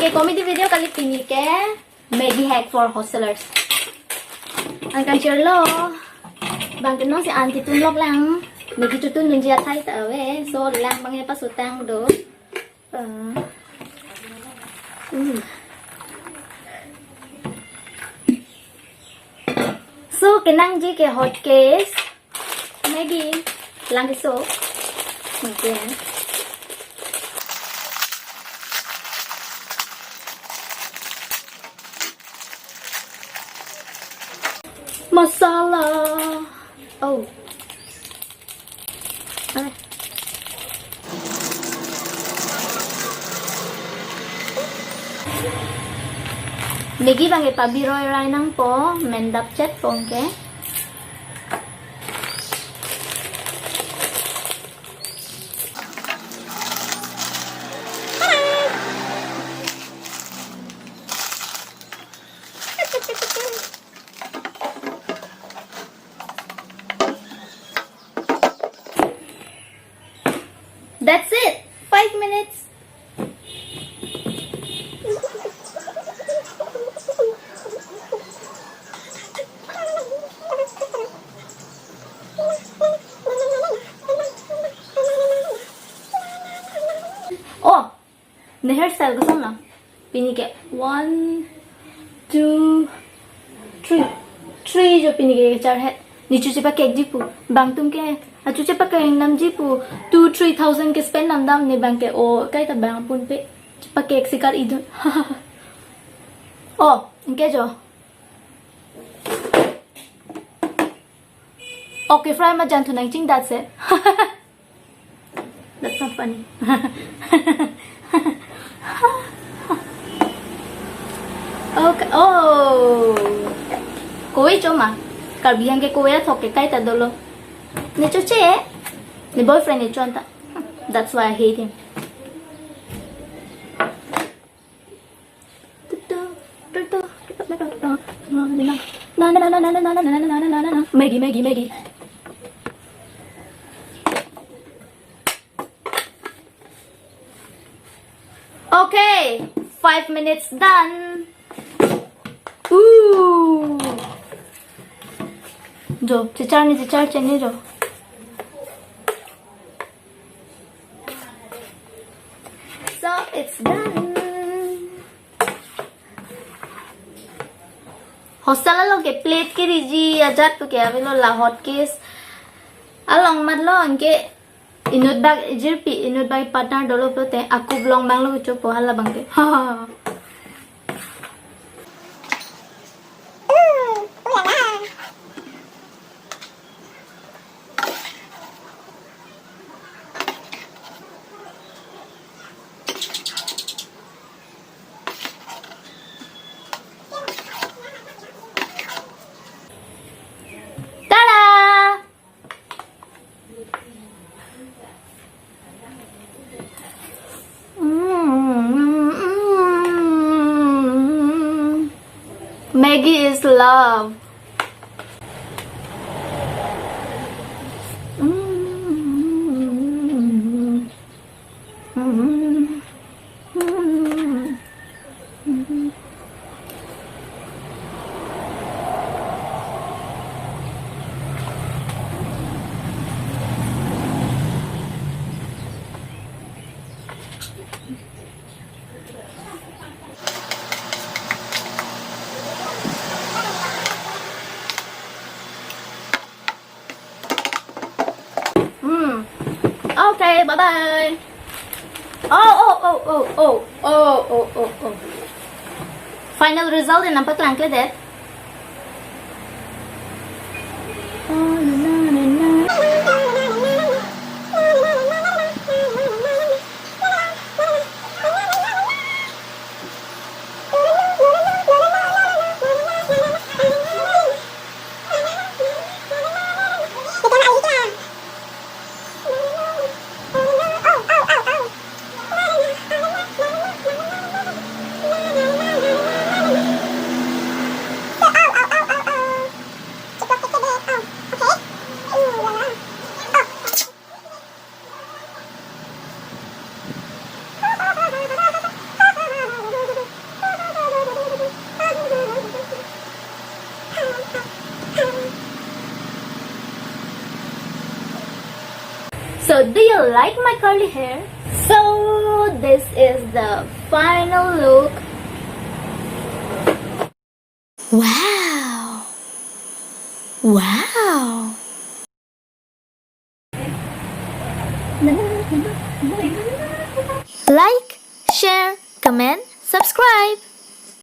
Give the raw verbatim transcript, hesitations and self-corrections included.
Comedy video kali pini ke Maggi hack for hostelers. Anke chirlo. Bang ke non si anti tun lok lang. Maggi chotun dunji athai ta ave. So lang bang ke pasutang do. Uh, mm. So kenangji ke hot cakes. Maggi, lang ke so. Okay. Masala. Oh. Ah. Maggi bang ke pabiroi rai nangpo, men dapchet po ke. That's it. Five minutes. Oh, ne hairstyle ko song na. Pini ke one, two, three. Three jo pini ke char het. Ne chu chepakekji pu. Bang atum ke, achu chepakek namji pu. Two, three thousand ke spend namdam ne bang ke o kaita bang pun pe. Chepakek sikar idun. Oh, anke jo. Okay, fry ma jan thu nangchingdat se. That's not funny. Okay. Oh. Kove cho ma. Karbi hang ke kove athok ke kaita dolo. Ne choche. Ne boyfriend ne cho anta. That's why I hate him. Maggi, Maggi, Maggi. Okay, five minutes done. Ooh. Jo, chechar ni, chechar cheni jo. So it's done. Hostel along ke plate keriji ajat pu ke avelo la hot cakes. Along matlo anke inut bak jirpi, inut bak partner dolo pulote akup long bang lo chopo hala bang ke. Tada! Mm. Maggi is love. Mm. Hmm. Okay, bye bye. Oh, oh, oh, oh, oh. Final result in nampak langkle det. So, do you like my curly hair? So, this is the final look. Wow! Wow! Like, share, comment, subscribe.